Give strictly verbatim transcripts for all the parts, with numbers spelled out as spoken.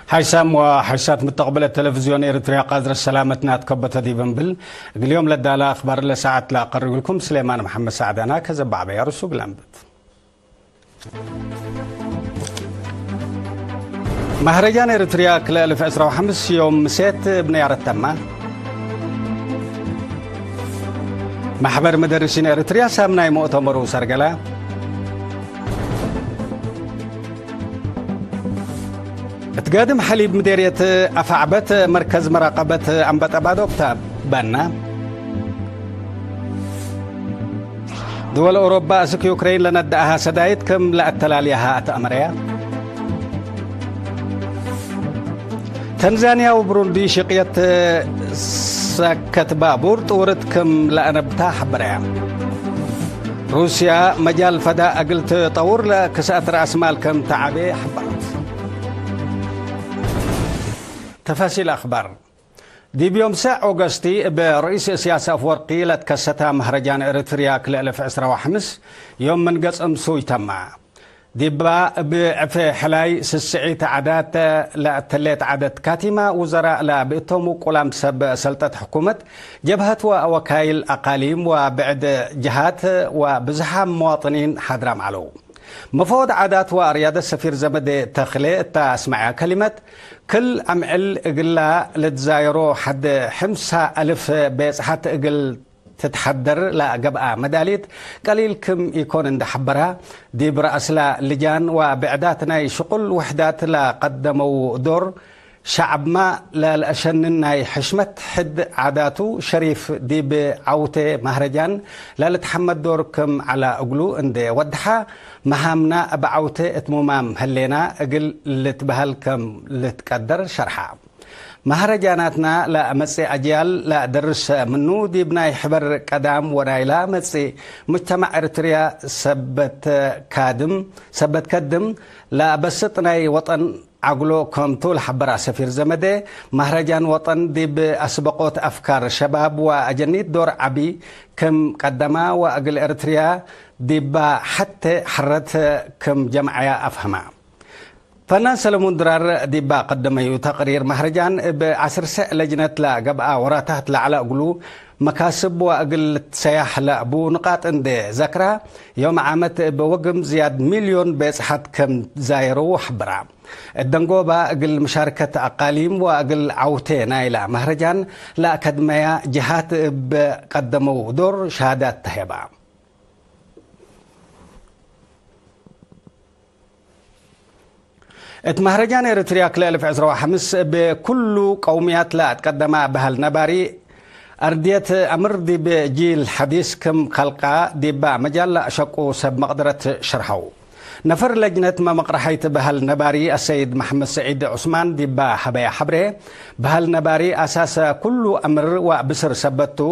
ሓይሳም ወሓይሳት ምተቅብለት ተለቪዝዮን ኤሪትርያ ቃዝረ ሰላመትና ትከበተ ዲብ እንብል፣ እግል ዮም ለዳለ አክባር ለሰዓት ለአቀርብልኩም ስሌማን መሐመድ ሳዕዳና ከዘባዕበያ ርሱግ ለንብት። መህረጃን ኤሪትርያ ክልኤ እልፍ ዕስራ ወሐምስ ዮም ምሴት እብ ነያረት ተማ። ማሕበር መደርሲን ኤሪትርያ ሳምናይ ሙእተመሩ ሰርገላ። እት ጋድም ሐሊብ ምዴርየት አፋዕበት መርከዝ መራቀበት አንበጠ ባዶብ ተ በነ። ድወል ኦሮባ አስክ ዩክረይን ለነደአሃ ሰዳይት ክም ለአተላልያሃ አትአመረያ። ተንዛንያ ወብሩንዲ ሽቅየት ሰከት ባቡር ጥውርት ክም ለአነብታ ሐበረያ። ሩስያ መጃል ፈዳ እግል ትጠውር ለክስአት ረአስማል ክም ተዓቤ ሐበረት። ተፋሲል አክባር። ዲብ ዮም ሰዕ ኦገስቲ እብ ርኢስ እስያስ አፍወርቂ ለትከሰተ መህረጃን ኤሪትርያ ክልኤ እልፍ ዕስራ ወሐምስ ዮም ምን ገጽ እምሱይ ተመ። ዲባ እብ ዕፌ ሕላይ ስስዒት ዓዳት ለአተሌት ዓደት ካቲማ ውዘራእ ለብእቶም ውቁላም ሰብ ሰልጠት ሕኩመት፣ ጀብሀት ወወካይል አቃሊም ወብዕድ ጀሃት ወብዝሓም መዋጥኒን ሓድራም ዐለው። መፈወድ ዓዳት ወአርያደት ሰፊር ዘመዴ ተክሌ እተ አስመዐ ከሊመት፣ ክል አምዕል እግላ ልትዛየሮ ሐድ ሕምሳ አልፍ ቤጽሐት እግል ትትሐደር ለገብአ መዳሊት ቀሊል ክም ኢኮን እንደ ሐበራ፣ ዲብ ረአስላ ልጃን ወብዕዳት ናይ ሽቁል ውሕዳት ለቀደመው ዶር፣ ሸዐብመ ለልአሸንን ናይ ሕሽመት ሕድ ዓዳቱ ሸሪፍ ዲብ ዐውቴ መህረጃን ለልትሐመድ ዶር ክም ዐለ እግሉ እንዴ ወደሐ፣ መሃምና እብ ዐውቴ እት ሙማም ህሌና እግል ልትበሀል ከም ልትቀደር ሸርሐ። መህረጃናትና ለመጽእ አጅያል ለደርስ ምኑ፣ ዲብ ናይ ሕበር ቀዳም ወናይላ መጽእ ሙጅተማዕ ኤሪትርያ ሰበት ካድም፣ ሰበት ከድም ለበስጥ ናይ ወጠን ዐግሎ ከምቱ ለሐበራ ሰፊር ዘመዴ፣ መህረጃን ወጠን ዲብ አስበቆት አፍካር ሸባብ ወአጀኒት ዶር ዐቢ ክም ቀደማ ወእግል ኤሪትርያ ዲባ ሐቴ ሐረት ክም ጀምዐያ አፍሀማ። ፈናን ሰለሙን ድራር ዲባ ቀደመዩ ተቅሪር መህረጃን እብ ዐስር ሰዕ ለጅነት ለገብአ ወራታት ለዐለ እግሉ መካስብ ወእግል ልትሰያሕ ለቡ ንቃጥ እንዴ ዘክራ፣ ዮም ዓመት እብ ወግም ዝያድ ሚልዮን ቤጽሐት ከም ዛየረው ሐብራ። እት ደንጎባ እግል መሻርከት አቃሊም ወእግል ዐውቴ ናይላ መህረጃን ለአከድመያ ጅሃት እብ ቀደመው ዶር ሸሃዳት ተሄባ። እት መህረጃን ኤሪትርያ ክልኤ እልፍ ዕስራ ወሐምስ እብ ኩሉ ቀውምያት ለአትቀደማ በህል ነባሪ፣ አርድየት አምር ዲብ ጂል ሐዲስ ክም ከልቃ፣ ዲባ መጃል ለአሸቁ ሰብ መቅደረት ሽርሐው። ነፈር ለጅነት መመቅረሐይት በህል ነባሪ አሰይድ መሐመድ ሰዒድ ዑስማን ዲባ ሀበያ ሐብሬ፣ በህል ነባሪ አሳሰ ኩሉ አምር ወብስር ሰበት ቱ፣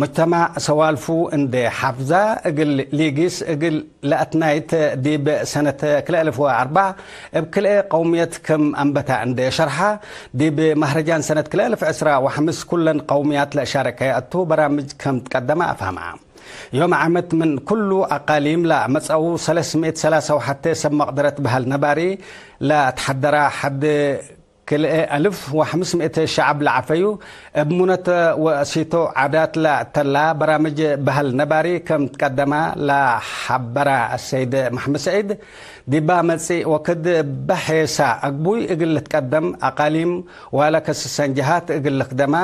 ሙጅተማዕ ሰዋልፉ እንዴ ሐፍዛ እግል ሊጊስ እግል ለአትናይት ዲብ ሰነት ክልኤ እልፍ ወአርበዕ እብ ክልኤ ቀውምየት ክም አንበታ እንዴ ሸርሐ፣ ዲብ መህረጃን ሰነት ክልኤ እልፍ ዕስራ ወሐምስ ኩለን ቀውምያት ለአሻረከየ እቱ በራምጅ ክም ትቀደመ አፍሀመ። ዮም ዓመት ምን ኩሉ አቃሊም ለአመጽአው ሰለስ ምእት ሰላሳ ወሐቴ ሰብ መቅደረት በህል ነባሪ ለአትሐደራ ሐድ ክልኤ አልፍ ወሐምስ ምእት ሸዐብ ለዐፈዩ፣ እብ ሙነተ ወእሲቶ ዓዳት ለአተላ በራምጅ በህል ነባሪ ከም ትቀደማ ለሐበራ አሰይድ መሐመድ ሰዒድ፣ ዲባ መጽእ ወክድ እበ ሔሳ አግቡይ እግል ልትቀደም አቃሊም ዋለ ከስሰን ጀሃት እግል ልክደማ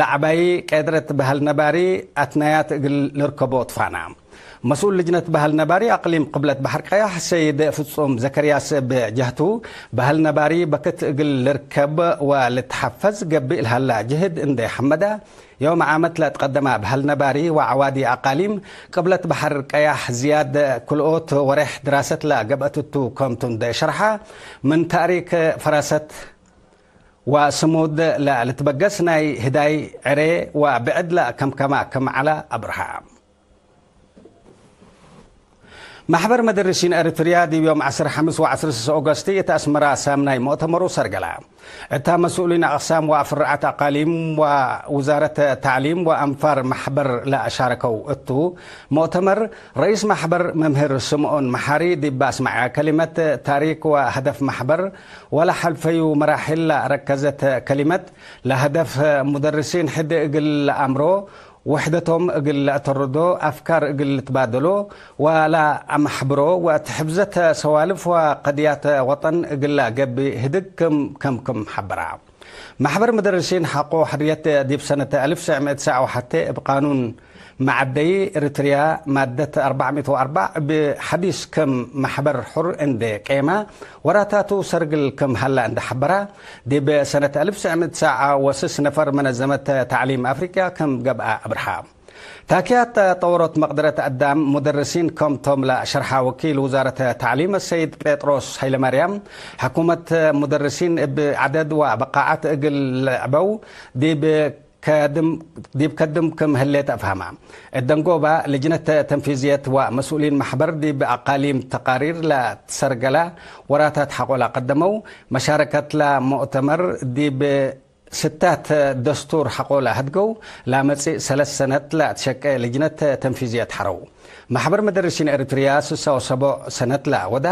ለዐባዪ ቄድረት በህል ነባሪ አትናያት እግል ልርከቦ ትፋና። መስኡል ልጅነት በህል ነባሪ አቅሊም ቅብለት በሐር ቀያሕ ሰይድ ፍጹም ዘከርያስ እብ ጀህቱ፣ በህል ነባሪ በክት እግል ልርከብ ወልትሐፈዝ ገብእ ለሀላ ጅህድ እንዴ ሐመደ፣ ዮም ዓመት ለአትቀደማ በህል ነባሪ ወዐዋዲ አቃሊም ቅብለት በሐር ቀያሕ ዝያድ ክልኦት ወሬሕ ድራሰት ለገብአት እቱ ከምቱ እንዴ ሸርሐ፣ ምን ተእሪክ ፈራሰት ወስሙድ ለልትበገስ ናይ ህዳይ ዕሬ ወብዕድ ለከምከማ ክም ዐለ አብርሃ። ማሕበር መደርሲን ኤሪትርያ ዲብ ዮም ዐስር ሐምስ ወዐስር ስስ ኦገስት እት አስመራ ሳምናይ ሙእተመሩ ሰርገላ። እታ መስኡሊን አቅሳም ወአፍርዓት አቃሊም ወውዛረት ተዕሊም ወአንፋር ማሕበር ለአሻረከው እቱ ሙእተመር፣ ረኢስ ማሕበር መምህር ስምኦን መሓሪ ዲብ አስመዐ ከሊመት፣ ታሪክ ወሀደፍ ማሕበር ወለሐልፈዩ መራሕል ለአረከዘት ከሊመት፣ ለሀደፍ ሙደርሲን ሕድ እግል ለአምሮ፣ ውሕደቶም እግል ለአተርዶ፣ አፍካር እግል ልትባደሎ ወለአመሕብሮ፣ ወእት ሕፍዘት ሰዋልፍ ወቀድያት ወጠን እግል ለገብእ ህድግ ክም ከምክም ሐበራ። ማሕበር መደርሲን ሐቆ ሕርየት ዲብ ሰነት አልፍ ትሰዕ ምእት ሰዓ ወሐቴ እብ ቃኑን መዐደይ ኤሪትርያ ማደት አርበዕ ምእት ወአርበዕ እብ ሐዲስ ክም ማሕበር ሑር እንዴ ቄማ፣ ወራታቱ ሰርግል ክም ሀላ እንዴ ሐበራ፣ ዲብ ሰነት አልፍ ትሰዕ ምእት ሰዓ ወስስ ነፈር መነዘመት ተዕሊም አፍሪቅያ ክም ገብአ አብርሃ። ታክያት ጠወሮት መቅደረት አዳም ሙደርሲን ክም ቶም ለሸርሐ ወኪል ውዛረት ተዕሊም አሰይድ ጴጥሮስ ሀይለማርያም፣ ሕኩመት ሙደርሲን እብ ዐደድ ወበቃዐት እግል ልዕበው ዲብ ከድም፣ ዲብ ከድም ክም ህሌት አፍሀማ። እት ደንጎባ ልጅነት ተንፊዝየት ወመስኡሊን ማሕበር ዲብ አቃሊም ተቃሪር ለትሰርገላ ወራታት ሐቆ ለቀደመው፣ መሻረከት ለሙእተመር ዲብ ስታት ደስቱር ሐቆ ለሀድገው፣ ለመጽእ ሰለስ ሰነት ለአትሸቄ ልጅነት ተንፊዝየት ሐረው። ማሕበር መደርሲን ኤሪትርያ ስሳ ወሰቦዕ ሰነት ለአወዳ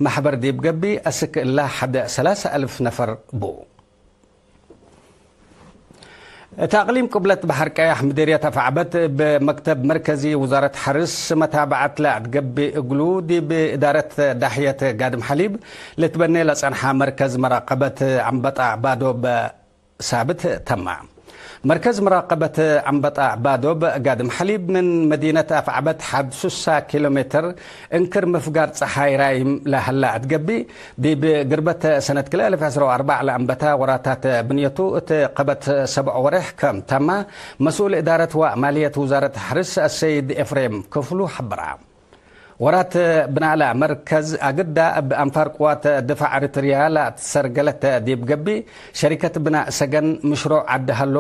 ማሕበር ዲብ ገብእ፣ አስክ እላ ሐደ ሰላሰ አልፍ ነፈር ቡ። እት አቅሊም ቅብለት በሐር ቀያሕ ምዴርየት አፍዐበት እብ መክተብ መርከዚ ውዛረት ሐርስ መታብዐት ለአትገብእ እግሉ፣ ዲብ እዳረት ዳሕየት ጋድም ሐሊብ ልትበኔ ለጸንሐ መርከዝ መራቀበት አንበጣ ባዶብ ሳብት ተማ። መርከዝ መራቀበት አንበጣ ባዶብ ጋድም ሐሊብ ምን መዲነት አፍዐበት ሐድ ሱሳ ኪሎ ሜትር እንክር ምፍጋር ጸሓይ ራይም ለሀላ አትገብእ፣ ዲብ ግርበት ሰነት ክልኤ አልፍ ዕስራ ወአርበዕ ለአንበታ ወራታት ብንየቱ እት ቀበት ሰብዕ ወሬሕ ከም ተማ፣ መስኡል እዳረት ወማልየት ውዛረት ሐርስ አሰይድ ኤፍሬም ክፍሉ ሐበራ። ወራት ብናእላ መርከዝ አግዳ እብ አንፋር ቅዋት ድፋዕ ኤሪትርያ ለአትሰርገለት ዲብ ገብእ፣ ሸሪከት ብናእ ሰገን ምሽሮዕ ዐዲ ሀሎ፣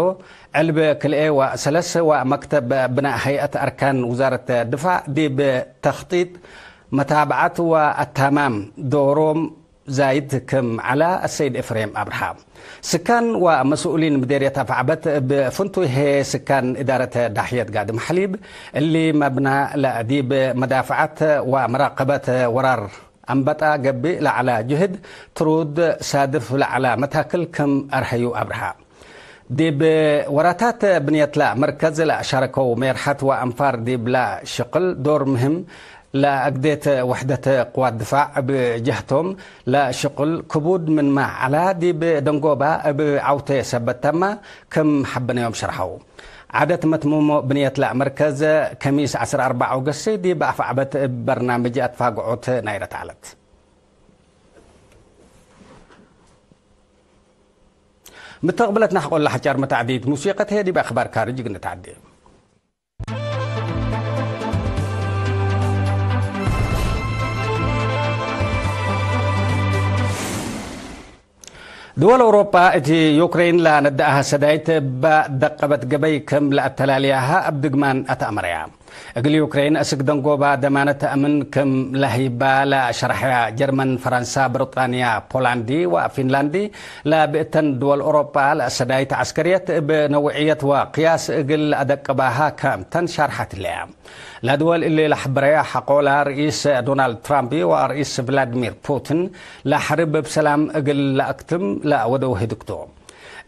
ዕልብ ክልኤ ወሰለስ ወመክተብ ብናእ ሀይአት አርካን ውዛረት ድፋዕ ዲብ ተክጢጥ መታብዐት ወአታማም ዶሮም ዛይድ ክም ዐላ አሰይድ ኤፍሬም አብርሃ። ስካን ወመስኡሊን ምዴርየት አፍዐበት እብ ፍንቱይ ህዬ ስካን እዳረት ዳሕየት ጋድም ሐሊብ፣ እሊ መብና ለዲብ መዳፍዐት ወመራቀበት ወራር አንበጣ ገብእ ለዐለ ጅህድ ትሩድ ሳድፍ ለዐለ መታክል ክም አርሀዩ አብርሃ። ዲብ ወራታት ብንየትለ መርከዝ ለአሻረከው ሜርሐት ወአንፋር ዲብለ ሽቅል ዶር ምህም ለአግዴት ወሕደት ቅዋት ድፋዕ እብ ጀህቶም ለሽቅል ክቡድ ምንመ ዐላ፣ ዲብ ደንጎባ እብ ዐውቴ ሰበት ተመ ክም ሐበነዮም ሸርሐው። ዐደት መትሙሞ ብንየትለ መርከዝ ከሚስ ዐስር አርበዕ ኦገስት ዲብ አፍዐበት እብ በርናምጅ አትፋግዖት ናይረት ዐለት። ምተቅብለት ነሕቆለ ሐጫር መታዕዲት ሙሲቀት ህዬ ዲብ አክባር ካርጅ እግል ንትዐዴ። ድወል አውሮፓ እት ዩክሬን ለነደአሀ ሰዳይት እበ ደቀበት ገበይ ክም ለአተላልያሀ እብ ድግማን አትአመረያ። እግል ዩክሬን አስክ ደንጎባ ደማነት አምን ክም ለህይባ ለሸርሐያ፣ ጀርመን፣ ፈረንሳ፣ ብሪጣንያ፣ ፖላንዲ ወፊንላንዲ ለብእተን ድወል ኦሮጳ ለአሰዳይት ዐስከርየት እብ ነውዕየት ወቅያስ እግል ለአደቅባሃ ክምተን ሻርሐት ህለያ። ለድወል እሊ ለሐበረያ ሐቆላ ርኢስ ዶናልድ ትራምፕ ወርኢስ ቭላድሚር ፑቲን ለሐርብ እብ ሰላም እግል ለአክትም ለአወደው ህድግቶ።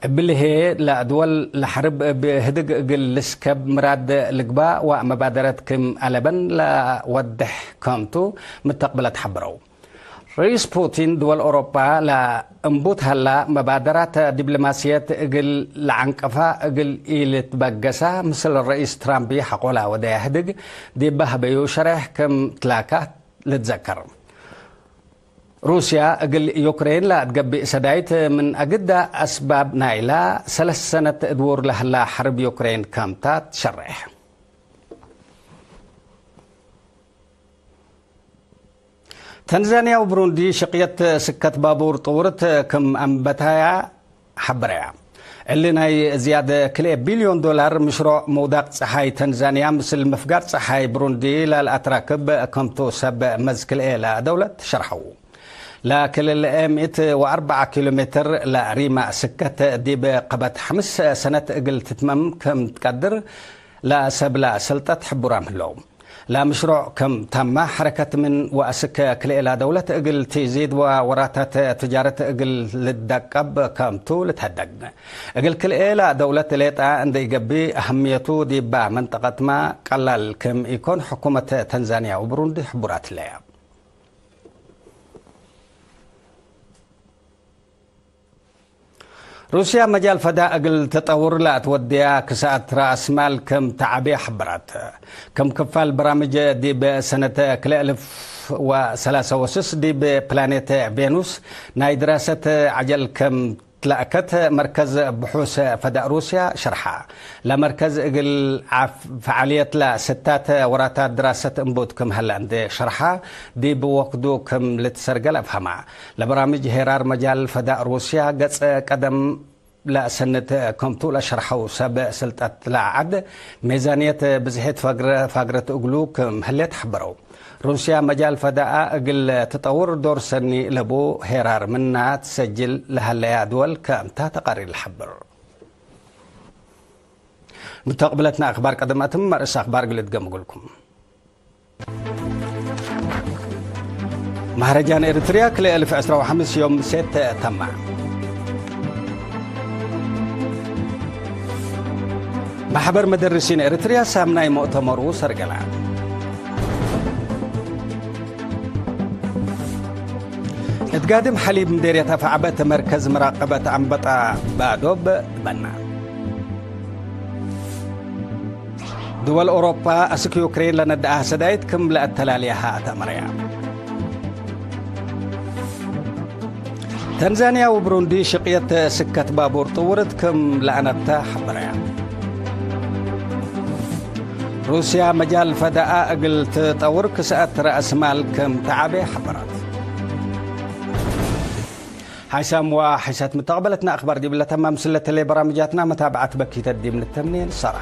እብሊ ህዬ፣ ለድወል ለሐርብ እብ ህድግ እግል ልስከብ ምራድ ልግባእ ወመባደረት ክም አለበን ለወድሕ ከምቱ ምተቅብለት ሐበረው። ርኢስ ፑቲን፣ ድወል ኦሮጳ ለእንቡት ሀላ መባደራት ዲብሎማስየት እግል ለዐንቀፋ እግል ኢልትበገሳ፣ ምስል ርኢስ ትራምፕ ሐቆላ ወደያ ህድግ ዲብ ሀበዩ ሸሬሕ ክም ትላካ ልትዘከር። ሩስያ እግል ዩክሬን ለአትገብእ ሰዳይት ምን አግዳ አስባብ ናይላ ሰለስ ሰነት እድውር ለህላ ሐርብ ዩክሬን ከምታ ትሸሬሕ። ታንዛንያ ወብሩንዲ ሽቅየት ስከት ባቡር ጥውርት ክም አንበታያ ሐበረያ። እሊ ናይ ዝያድ ክልኤ ቢልዮን ዶላር ምሽሮዕ ምውዳቅ ጸሓይ ተንዛንያ ምስል ምፍጋር ጸሓይ ብሩንዲ ላልአትራክብ ከምቱ ሰብ መዝ ክልኤ ለደውለት ሸርሐው። ለክልል ምእት ወአርበዓ ኪሎ ሜትር ለሪማ ስከት ዲብ ቀበት ሐምስ ሰነት እግል ትትመም ከም ትቀድር ለሰብላ ሰልጠት ሕቡራም ህለው። ለምሽሮዕ ከም ታማ ሐረከት ምን ወአስክ ክልኤላ ደውለት እግል ቲዚድ ወወራታት ትጃረት እግል ልደቀብ ከምቱ ልትሀደግ። እግል ክልኤላ ደውለት ሌጣ እንደ ኢገብእ አህምየቱ ዲባ መንጠቀትማ ቀላል ክም ኢኮን ሕኩመት ተንዛንያ ወብሩንዲ ሕቡራት ለያ። ሩስያ መጃል ፈዳእ እግል ተጠውር ለአትወድያ ክሳአት ረአስ ማል ክም ተዐቤ ሐበራት። ክም ክፋል በራምጅ ዲብ ሰነት ክልኤ እልፍ ወሰላሰ ወስስ ዲብ ፕላኔት ቬኑስ ናይ ድራሰት ዐጀል ክም ትለአከት መርከዝ ብሑስ ፈዳእ ሩስያ ሸርሐ። ለመርከዝ እግል ዓፍ-፣ ፈዓልየት ለስታት ወራታት ድራሰት እንቡት ክም ሀለ እንዴ ሸርሐ፣ ዲብ ወክዱ ክም ልትሰርገል አፍሀማ። ለበራምጅ ሄራር መጃል ፈዳእ ሩስያ ገጽ ቀደም ለአሰንት ከምቱ ለሸርሐው ሰብ ስልጠት ለዐድ ሜዛንየት ብዝሕት ፈግረ-፣ ፋግረት እግሉ ክም ህሌት ሐበረው። ሩስያ መጃል ፈዳአ እግል ትጠውር ዶር ሰኒ ለቡ ሄራር ምና ትሰጅል ለሀለያ ድወል ከምታ ተቃሪር ለሐብር። ሙተቅብለትና አክባር ቀደም አትም መርእስ አክባር እግል እድገም እግልኩም። መሀረጃን ኤሪትርያ ክልኤ እልፍ ዕስራ ወሐምስ ዮም ሴት ተማ። ማሕበር መደርሲን ኤሪትርያ ሳምናይ ሙእተመሩ ሰርገላ። እት ጋድም ሐሊብ ምዴርየት አፍዐበት መርከዝ መራቀበት አንበጣ ባዶብ በና። ድወል ኦሮፓ አስክ ዩክሬን ለነድአህ ሰዳይት ክም ለአተላልያሃ አተአመረያ። ተንዛንያ ወብሩንዲ ሽቅየት ስከት ባቡር ጥውርት ክም ለአነብተ ሐበረያ። ሩስያ መጃል ፈዳአ እግል ትጠውር ክስአት ረአስ ማል ክም ተዓቤ ሐበረት። ሓይሳም ወሓይሳት ምተቅበለትና አክባር ዲብለ ተማም ስለተሌ በራምጃትና መታብዓት በኪተት ዲብ ንተምኔ ንሰራ።